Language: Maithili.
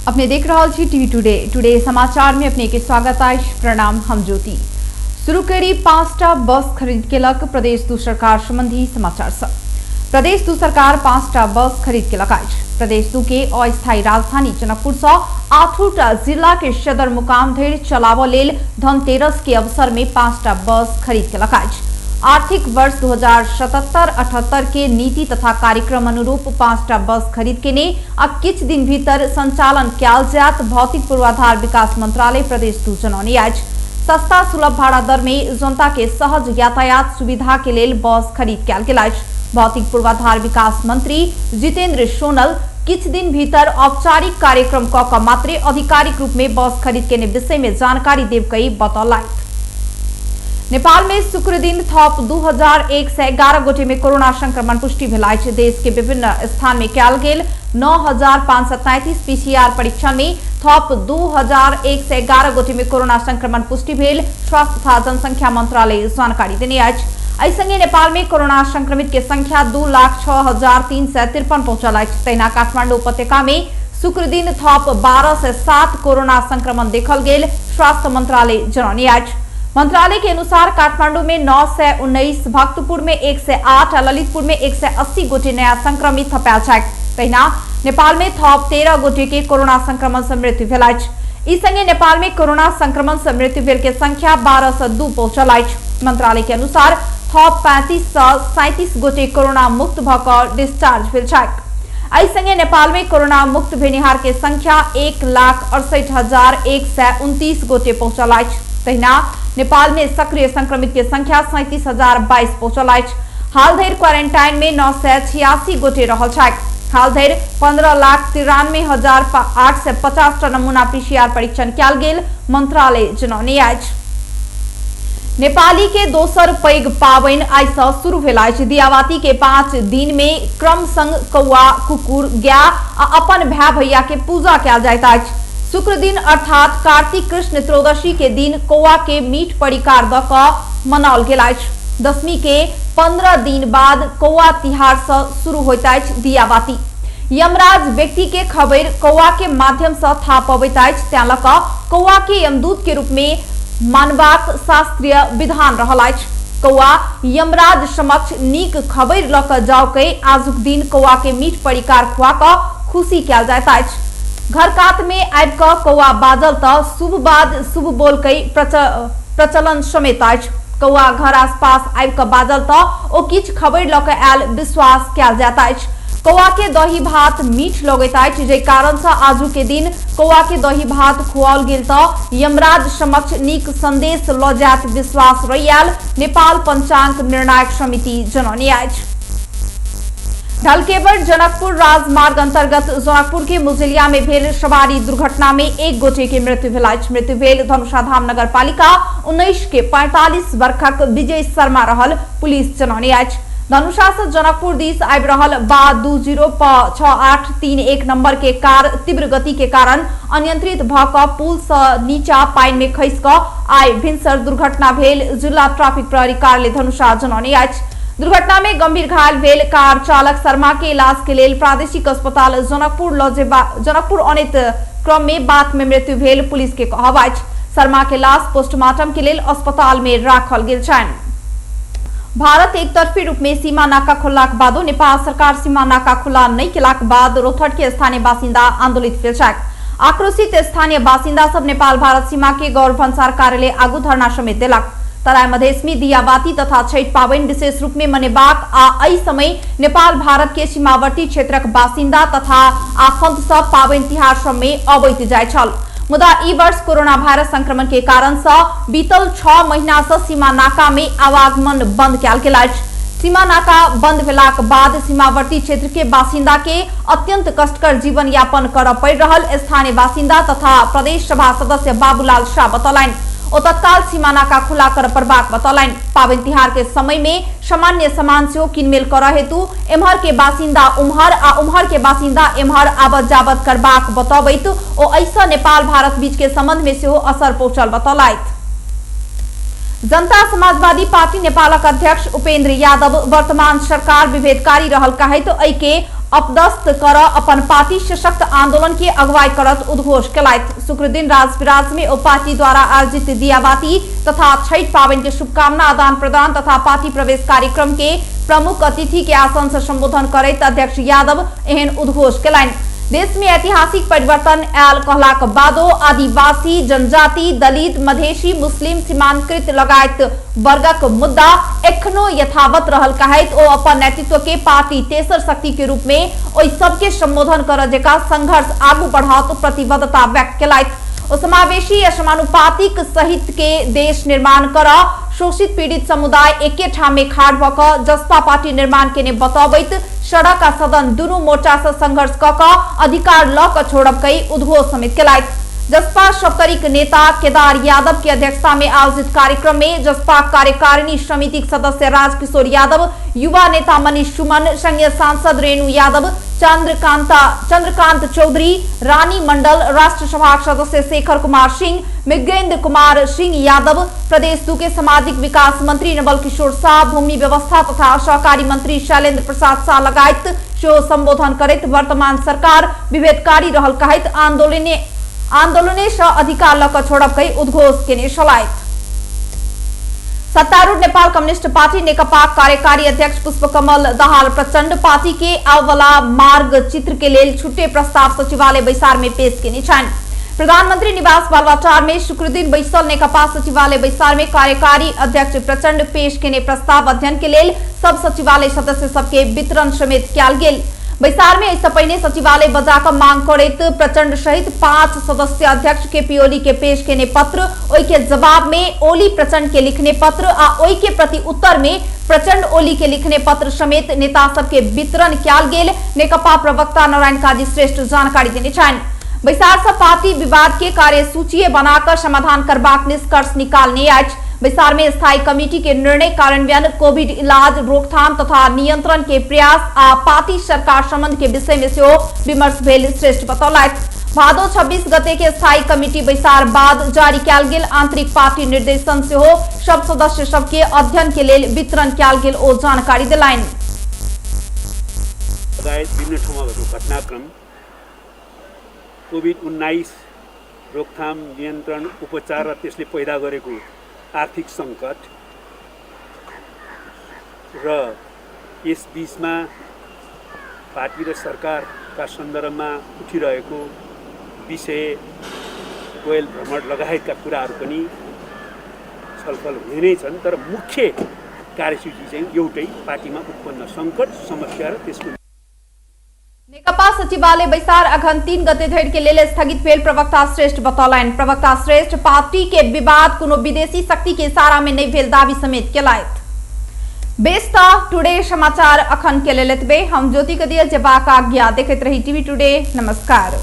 अपने देख रहल छी टीवी टुडे। टुडे समाचार में अपने के स्वागत अछि। प्रणाम, हम ज्योति। शुरू करी 5टा बस खरीद केलक प्रदेश दू सरकार संबंधी समाचार सँ। प्रदेश दू सरकार 5टा बस खरीद केलक अछि। प्रदेश दू के अस्थायी राजधानी जनकपुर सँ 8टा जिला के सदर मुकाम धरि चलाबऽ लेल धनतेरस के अवसर में 5टा बस खरीद केलक अछि। आर्थिक वर्ष 2077-78 के नीति तथा कार्यक्रम अनुरूप 5टा बस खरीद केने आ किछु दिन भीतर संचालन कयल जायत भौतिक पूर्वाधार विकास मंत्रालय प्रदेश दू जनौने अछि। सस्ता सुलभ भाड़ा दर में जनता के सहज यातायात सुविधा के लेल बस खरीद कयल गेल अछि। भौतिक पूर्वाधार विकास मंत्री जितेंद्र सोनल किछु दिन भीतर औपचारिक कार्यक्रम क क मात्रे आधिकारिक रूप में बस खरीद केने विषय में जानकारी देब कई बतौलथि। नेपाल में शुक्र दिन थप 2111 गोटे में कोरोना संक्रमण पुष्टि भेल अछि। देश के विभिन्न स्थान में कयल गेल 9533 पीसीआर परीक्षण में थप 2111 गोटे में कोरोना संक्रमण पुष्टि भेल स्वास्थ्य तथा जनसंख्या मंत्रालय जानकारी देने अछि। एहि संगे नेपाल में कोरोना संक्रमित के संख्या 2,06,353 पहुंचल अछि। तहिना काठमांडू उपत्यका में शुक्र दिन थप 1207 कोरोना संक्रमण देखल गेल स्वास्थ्य मंत्रालय जनौने अछि। मंत्रालय के अनुसार काठमांडू में 919, भक्तपुर में 108 आ ललितपुर में 180 गोटे नया संक्रमित थपायल छथि। तहिना नेपाल में थप 13 गोटे के कोरोना संक्रमण से मृत्यु भेल अछि। ई संगे नेपाल में कोरोना संक्रमण से मृत्यु भेल के संख्या 1202 पहुंचल अछि। मंत्रालय के अनुसार थप 3537 गोटे कोरोना मुक्त भ क डिस्चार्ज भेल छथि। एहि संगे नेपाल में कोरोना मुक्त भेनिहार के संख्या 1,68,129 गोटे पहुंचल अछि। तहिना नेपाल में सक्रिय संक्रमित के संख्या 37,022 पहुंचल अछि। हाल धरि क्वारेंटाइन में 986 गोटे रहल छथि। हाल धरि 15,93,850 टा नमूना पीसीआर परीक्षण कयल गेल मंत्रालय जनौने अछि। नेपाली के दोसर पैघ पाबनि आइ सँ शुरू भेल अछि। दियाबाती के 5 दिन में क्रम संग कौआ, कुकुर, गाय आ अपन भाय भैया के पूजा कयल जाइत अछि। शुक्र दिन अर्थात कार्तिक कृष्ण त्रयोदशी के दिन कौआ के मीठ परिकार द क मनाओल गेल अछि। दशमी के 15 दिन बाद कौआ तिहार सँ शुरू होइत अछि दियाबाती। यमराज व्यक्ति के खबरि कौआ के माध्यम सँ थाह पबैत अछि, तें ल क कौआ के यमदूत के रूप में मानबाक शास्त्रीय विधान रहल अछि। कौआ यमराज समक्ष नीक खबरि ल क जाओ कहि आजुक दिन कौआ के मीठ परिकार खुआ क खुशी कयल जाइत अछि। घर कात में आबि क कौआ बाजल त शुभ बाज शुभ बोल कहि प्रचलन समेत अछि। कौआ घर आसपास आबि क बाजल त ओ किछु खबरि ल क आयल विश्वास कयल जाइत अछि। कौआ के दही भात मीठ लगैत अछि, जाहि कारण सँ आजू के दिन कौआ के दही भात खुआओल गेल त यमराज समक्ष नीक संदेश ल जायत विश्वास रहि आयल नेपाल पंचांग निर्णायक समिति जनौने अछि। ढलकेबर जनकपुर राजमार्ग अंतर्गत जनकपुर के मुजेलिया में भेल सवारी दुर्घटना में एक गोटे के मृत्यु भेल अछि। मृत्यु भेल धनुषाधाम नगर पालिका 19 के 45 वर्षक विजय शर्मा रहल पुलिस जनौने अछि। धनुषा से जनकपुर दिस आबि रहल बा 20 प 6831 नंबर के कार तीव्र गति के कारण अनियंत्रित भ क पुल से नीचा पानि में खसि क आइ भिनसर दुर्घटना भेल जिला ट्रैफिक प्रहरी कार्यालय धनुषा जनौने अछि। दुर्घटना में गंभीर घायल भेल कार चालक शर्मा के इलाज के लेल प्रादेशिक अस्पताल जनकपुर ल जनकपुर अनैत क्रम में बात में मृत्यु भेल पुलिस के कहब अछि। शर्मा के लाश पोस्टमार्टम के लेल अस्पताल में राखल गेल छनि। भारत एकतरफी रूप में सीमा नाका खोललाक बादो नेपाल सरकार सीमा नाका खुला नहि केलाक बाद रोहतक के स्थानीय बासिन्दा आंदोलित भेल छथि। आक्रोशित स्थानीय बासिन्दा सब नेपाल भारत सीमा के गौर भन्सार कार्यालय आगू धरना समेत देलक। तराई मधेश में दियाबाती तथा छठि पाबनि विशेष रूप में मनेबाक आ एहि समय नेपाल भारत के सीमावर्ती क्षेत्रक बासिन्दा तथा आफन्त सब पाबनि तिहार सब में अबैत जाइत छल। मुदा ई वर्ष कोरोना वायरस संक्रमण के कारण सँ बीतल 6 महीना सँ सीमा नाका में आवागमन बंद कयल गेल अछि। सीमा नाका बंद भेलाक बाद सीमावर्ती क्षेत्र के बासिन्दा के अत्यंत कष्टकर जीवन यापन करऽ पड़ि रहल स्थानीय बासिन्दा तथा प्रदेश सभा सदस्य बाबूलाल शाह बतौलनि। ओ तत्काल सीमा नाका खुला करऽ पड़बाक बतौलनि। पाबनि तिहार के समय में सामान्य सामान सेहो किनमेल करऽ हेतु एम्हर के बासिन्दा उम्हर आ उम्हर के बासिन्दा एम्हर आवत जावत करबाक बतबैत ओ एहिसँ नेपाल भारत बीच के संबंध में सेहो असर पहुंचल बतौलथि। जनता समाजवादी पार्टी नेपालक अध्यक्ष उपेंद्र यादव वर्तमान सरकार विभेदकारी रहल कहैत एहि के अपदस्थ कर अपन पार्टी सशक्त आंदोलन के अगुवाई करत उद्घोष केलथि। शुक्रदिन राजविराज में ओ पार्टी द्वारा आयोजित दियाबाती तथा छठ पाबनि के शुभकामना आदान प्रदान तथा पार्टी प्रवेश कार्यक्रम के प्रमुख अतिथि के आसन से संबोधन करैत अध्यक्ष यादव एहन उद्घोष केलनि। देश में ऐतिहासिक परिवर्तन आयल कहलाक बादो आदिवासी, जनजाति, दलित, मधेशी, मुस्लिम, सीमांकृत लगायत वर्गक मुद्दा एखनो यथावत रहल कहैत ओ अपन नेतृत्व के पार्टी तेसर शक्ति के रूप में ओहि सबके संबोधन कर जका संघर्ष आगू बढ़ाओत प्रतिबद्धता व्यक्त केलथि। ओ समावेशी आ समानुपातिक सहित के देश निर्माण कर शोषित पीड़ित समुदाय एके ठाम में खाड़ भ क जसपा पार्टी निर्माण केने बतबैत सड़क आ सदन दुनू मोर्चा से संघर्ष क क अधिकार ल क छोड़ब कई उद्घोष समेत केलथि। जसपा सप्तरीक नेता केदार यादव के अध्यक्षता में आयोजित कार्यक्रम में जसपा कार्यकारिणी समिति के सदस्य राजकिशोर यादव, युवा नेता मनीष सुमन, संघीय सांसद रेणु यादव, चंद्रकांत चौधरी, रानी मंडल, राष्ट्र सभा सदस्य शेखर कुमार सिंह, मृगेंद्र कुमार सिंह यादव, प्रदेश दू के सामाजिक विकास मंत्री नवल किशोर शाह, भूमि व्यवस्था तथा सहकारी मंत्री शैलेंद्र प्रसाद शाह लगायत सेहो संबोधन करैत वर्तमान सरकार विभेदकारी रहल कहैत आंदोलने से अधिकार ल क छोड़ब कहि उद्घोष केने छलथि। सत्तारूढ़ नेपाल कम्युनिस्ट पार्टी नेकपा कार्यकारी अध्यक्ष पुष्पकमल दाहाल प्रचंड पार्टी के आवला मार्ग चित्र के लेल छुट्टे प्रस्ताव सचिवालय बैसार में पेश केने छनि। प्रधानमंत्री निवास बालवाटार में शुक्रदिन बैसल नेकपा सचिवालय बैसार में कार्यकारी अध्यक्ष प्रचंड पेश केने प्रस्ताव अध्ययन के लेल सब सचिवालय सदस्य सबके वितरण समेत कयल गेल। बैसार में एहिसँ पहिने सचिवालय बजा क मांग करैत प्रचंड सहित 5 सदस्य अध्यक्ष केपी ओली के पेश केने पत्र, ओहि के जवाब में ओली प्रचंड के लिखने पत्र आ ओहि के प्रति उत्तर में प्रचंड ओली के लिखने पत्र समेत नेता सबके वितरण कयल गेल। नेकपा प्रवक्ता नारायण काजी श्रेष्ठ जानकारी देने छनि। बैसार से पार्टी विवाद के कार्यसूची बनाकर समाधान करबाक निष्कर्ष निकालने अछि। बैसार में स्थायी कमेटी के निर्णय कार्यान्वयन, कोविड इलाज रोकथाम तथा नियंत्रण के प्रयास आ पार्टी सरकार संबंध के विषय में सेहो विमर्श भेल श्रेष्ठ बतौलथि। भादो 26 गते के स्थायी कमेटी बैसार बाद जारी कयल गेल आंतरिक पार्टी निर्देशन सेहो सब सदस्य सबके अध्ययन के लेल वितरण कयल गेल ओ जानकारी देलनि। लगायत विभिन्न ठाउँमा भएको घटनाक्रम, कोभिड-19 रोकथाम, नियन्त्रण, उपचार र त्यसले पैदा गरेको आर्थिक सङ्कट र यस बीचमा पार्टी र सरकारका सन्दर्भमा उठिरहेको विषय, कोयल भ्रमण लगायतका कुराहरू पनि छलफल हुने नै छन्। तर मुख्य कार्यसूची चाहिँ एउटै, पार्टीमा उत्पन्न सङ्कट, समस्या र त्यसको। नेकपा सचिवालय बैसार अघन 3 गते धरि के लेल स्थगित भेल प्रवक्ता श्रेष्ठ बतौलनि। प्रवक्ता श्रेष्ठ पार्टी के विवाद कोनो विदेशी शक्ति के इशारा में नहीं भेल दावी समेत केलथि। बेस त टुडे समाचार अखन के लेल एतबे। हम ज्योति के दिए जेबाक आज्ञा। देखैत रही टीवी टुडे। नमस्कार।